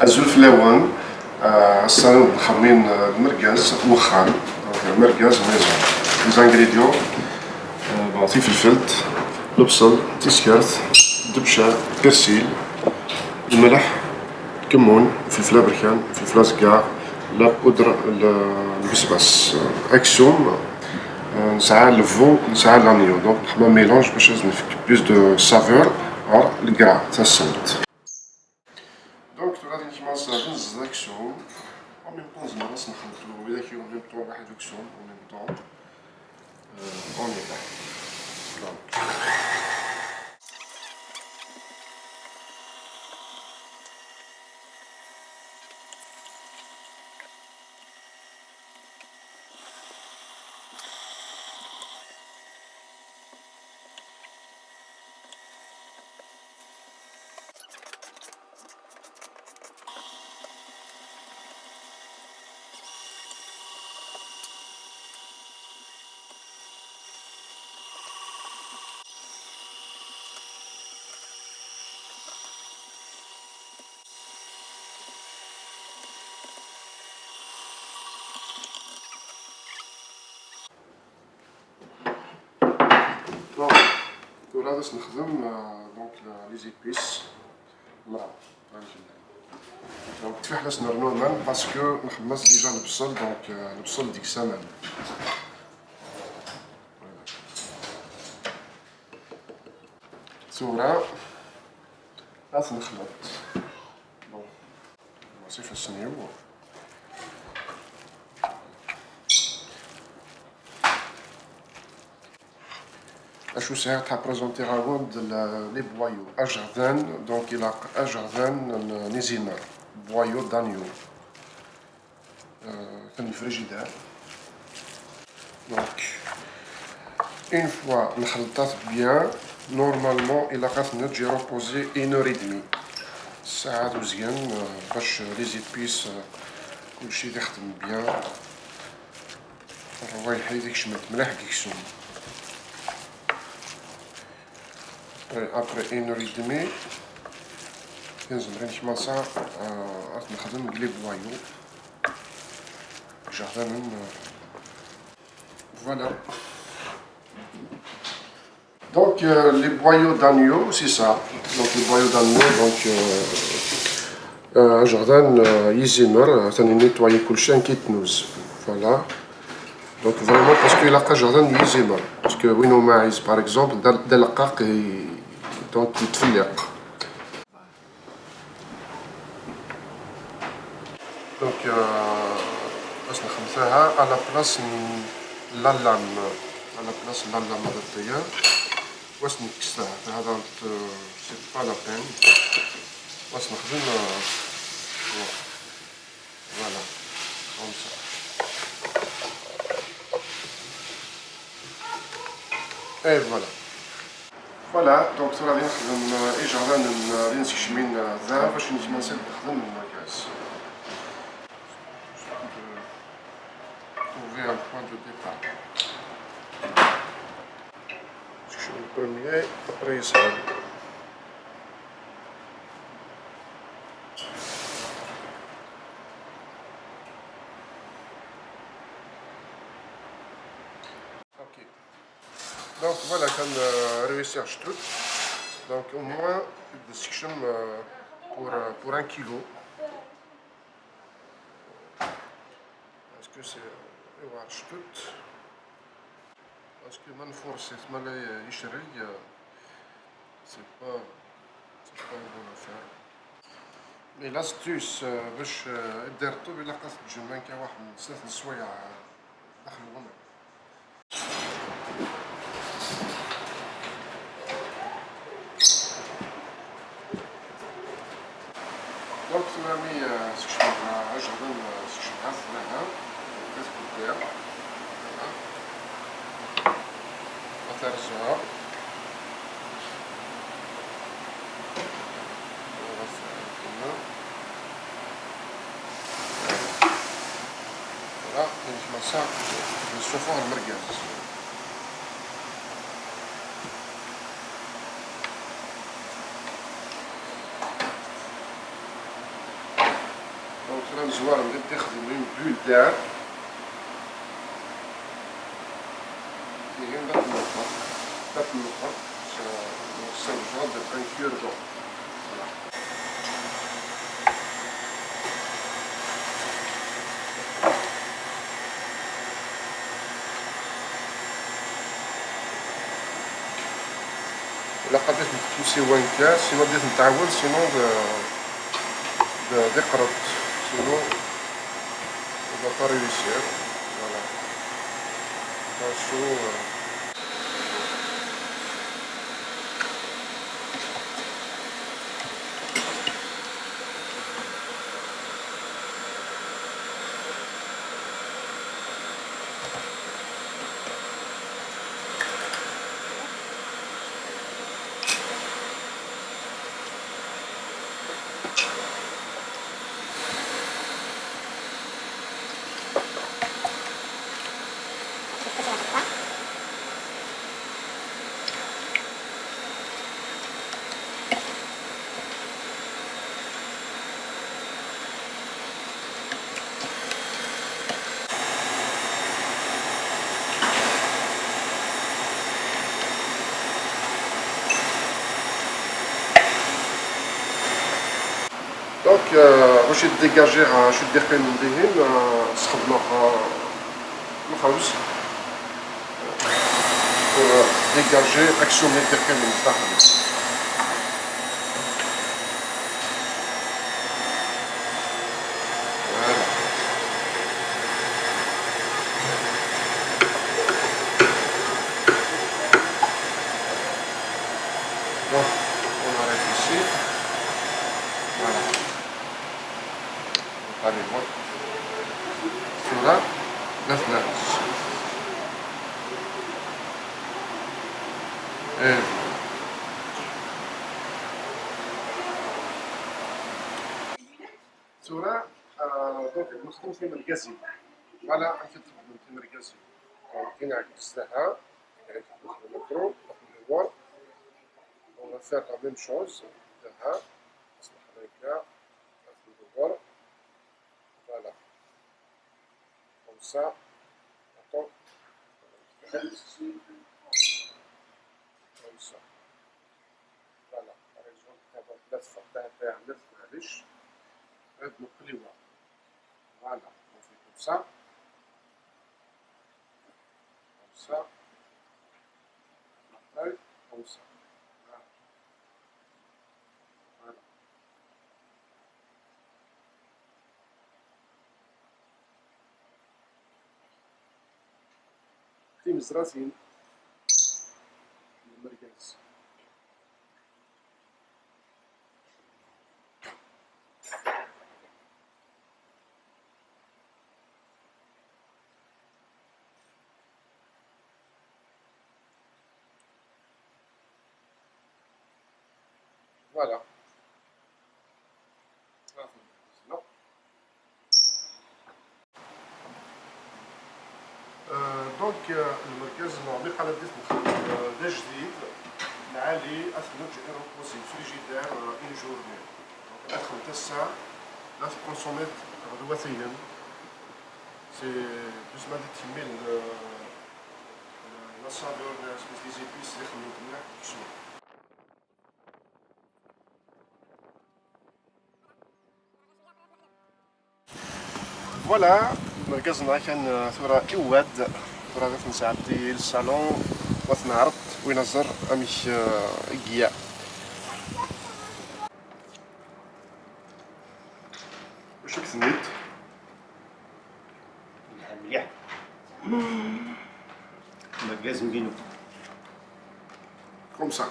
أزول فلاون السنة نخمين المركز وخان المركز maison. Les ingrédients bon تيفلفلت البصل تيسكرت دبشة persil الملح كمون فلفلة بركان فلفلة زكا la poudre البسباس اكسوم نسعى le veau نسعى l'agneau donc نخدم mélange باش نفك plus de saveur غير ال gras تاع السمت. donc غادي نكمل نزيد اكسوم en même temps زعما نخلطو الا كي en même temps واحد اكسوم en même temps on y va. Donc bon ثورة باش نخدم donc les épices مرا donc تفيح لاش نرنو مان parce que نخمس déjà البصل donc البصل ديك السمان. ثورة غاس نخلط bon وصيف السنيو اشو ساعة تاع présenter غاوند les boyaux اجغذان donc الى اجغذان نيزيمر boyaux d'agneau كان ال frigidaire. donc une fois نخلطات bien normalement الى خاصنا تجي reposer une heure et demie ساعة مزيان باش les épices كلشي يخدم bien الروايح هذيك شمت مليح ديك السوم. Après une heure et demie كنزل غير نكماسا نخدم les boyaux jardin. Voilà. Donc les boyaux d'agneau, c'est ça. Donc les boyaux d'agneau, donc jardin يزيمر ثاني nettoyer كلشي كيتنوز. Voilà. Donc vraiment parce que il a jardin يزيمر parce que وينو ماعز par exemple دا لقاق donc يتفلق. Donc باش نخمسها à la place la lame à la place la lame هذا واش نكسرها هذا c'est pas la peine واش نخدم voilà comme ça. Et voilà. Voilà, donc ترى غادي نخدم اجران غادي نسكشمين ذا باش نجي نخدم المركز. Trouver un point de départ. Le premier, après ça. Ok. Donc voilà, quand réussir tout. Donc au moins pour 1 kilo. Est-ce que c'est tout? Parce que ما نفورسي ما لا يشري c'est pas une bonne affaire. Mais l'astuce باش دير الطوب الا قاس تجمع كا واحد 3 السوايع داخل الغنى. donc تمامي سكشمها عجبا سكشمها ثلاثة كتكون ترجع voilà كنجمع نشوفوه المركز. Donc نزوار ندير نخدم une bulle d'air فيهم داك النقط داك النقط سنجد un cure-dent. لا قدرت نتوسي وين كان sinon بديت نتعاون sinon دقرت sinon on va pas réussir. Voilà. Pinceau. Donc, باش dégager شو دير كاين بهم نستخدمو الخبز pour dégager action دير كاين من الداخل. Donc, on arrête ici. Voilà. Allez, moi. Sur la fenêtre. Et voilà. Donc, نخدم في مركزي. Voilà, نخدم في مركزي. كاين عكستها. نخدم الميكرو. On va faire la même chose. Voilà. Comme ça. Attends. Comme ça. Voilà. Par exemple, voilà. On fait comme ça. Comme ça. Après, comme ça. Voilà. مزراتين المركز. Voilà. Donc المركز العميق على بديت نخدم دا جديد العالي اثنج reposer frigidaire une journée. Donc ادخل تسع لا تكونسوميت غدوتيا c'est doucement تيميل la saveur les épices اللي خدمت مليح شنو. Voilà مركزنا كان ثورة إواد ثورة غير نساعدي للصالون وثنعرض وينظر أمش إيا. واش راك سميت؟ مليح مركز مدينو comme ça.